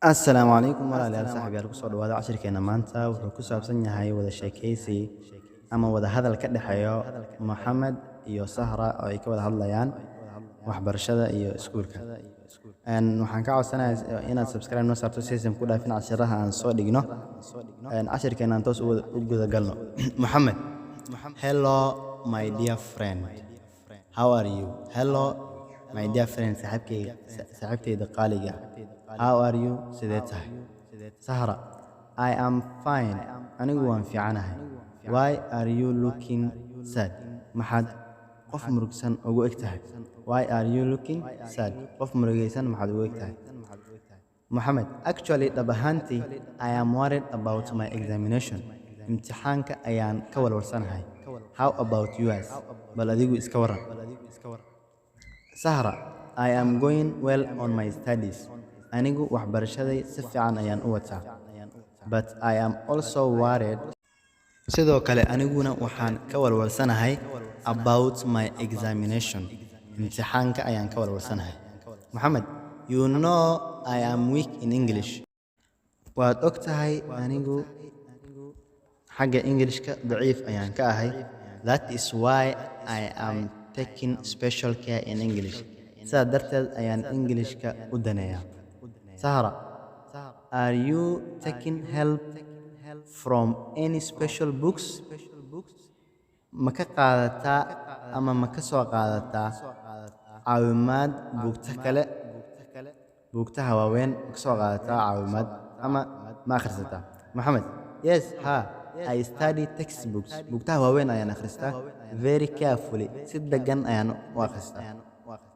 Assalaamu calaykum walaalayaal, saaxiibayaal, kusoo dhawaada cashirkeena maanta. Wuxuu ku saabsan yahay wada sheekaysi ama wada hadal ka dhexeeyo Moxamed iyo Sahra oo ay ka wada hadlayaan waxbarashada iyo iskuulka. Waxaan ka codsanayaa inaad subscribe noo saarto si aysan ku dhaafin cashiraha aan soo dhigno. Cashirkeena aan toos u guda galno. Moxamed: Hello, my dear friend, how are you? Hello, my dear friend, saaxiibkayga, saaxiibtayda qaaliga ah. How are you? Sidee tahay? Sahra: I am fine, anigu waan fiicanahay. Why are you looking sad? Maxaad qof murugsan ugu eg tahay? Why are you looking sad? Qof murugaysan maxaad ugu eg tahay? Moxamed: Actually, dhab ahaantii, I am worried about my examination. Imtixaanka ayaan ka walwalsanahay. How about yours? Bal adigu iska waran. Sahra: I am going well on my studies. Anigu waxbarashaday si fiican ayaan u wataa. But I am also worried, sidoo kale aniguna waxaan ka walwalsanahay, about my examination. Imtixaanka ayaan ka walwalsanahay. Moxamed: You know I am weak in English. Waad og tahay anigu xagga Englishka daciif ayaan ka ahay. That is why I am taking special care in English. Sidaa darteed ayaan Englishka u daneeyaa. Sahra: Are you taking help from any special books? Ma ka qaadataa ama ma ka soo qaadataa caawimaad buugta kale, buugtaha waaweyn ma ka soo qaadataa caawimaad ama ma akhrisataa? Moxamed: Yes, haa, I study textbooks. Buugtaha waaweyn ayaan akhristaa, very carefully. Si degan ayaan u akhristaa.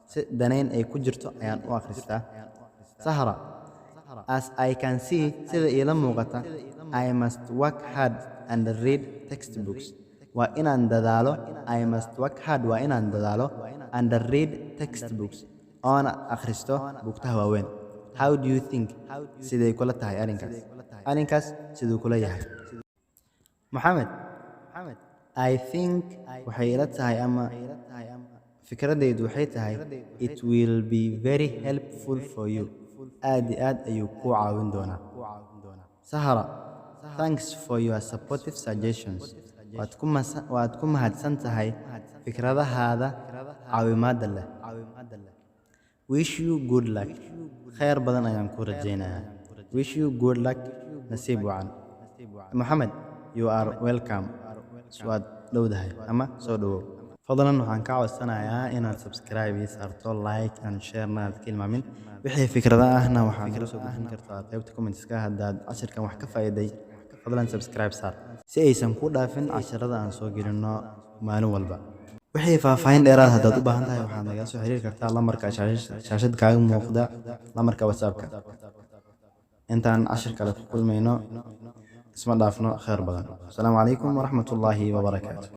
Si danayn ay ku jirto ayaan u akhristaa. Sahra: As I can see, sida iila muuqata, I must work hard and read textbooks. Waa inaan dadaalo. I must work hard, waa inaan dadaalo, and read textbooks, oona akhristo buugtaha waaweyn. How do you think? Siday kula tahay arrinkaas? Arrinkaas siduu kula yahay? Moxamed: I think, waxay ila tahay ama fikradaydu waxay tahay, it will be very helpful for you. Aad iyo aad ayuu kuu caawin doonaa. Sahra: Thanks for your supportive suggestions. Waad ku mahadsan tahay fikradahaada caawimaadda leh. Wish you good luck. Khayr badan ayaan kuu rajaynayaa. Wish you good luck. Nasiib wacan. Moxamed: You are welcome. Waad dhowdahay ama soo dhowow. Fadlan waxaan kaa codsanayaa inaad subscribe ii saarto, like and share-na aad ka ilmaamin. Wixii fikrado ahna waxaad nala soo gudbin kartaa qaybta comments-ka. Haddaad cashirkan wax ka faa'iiday, fadlan subscribe saar si aysan ku dhaafin casharada aan soo gelino maalin walba. Wixii faahfaahin dheeraad haddaad u baahan tahay, waxaad nagala soo xiriiri kartaa lambarka shaashad kaaga muuqda, lambarka WhatsApp-ka. Intaan cashir kale ku kulmayno, isma dhaafno. Khayr badan. Asalaamu calaykum waraxmatullaahi wabarakaatu.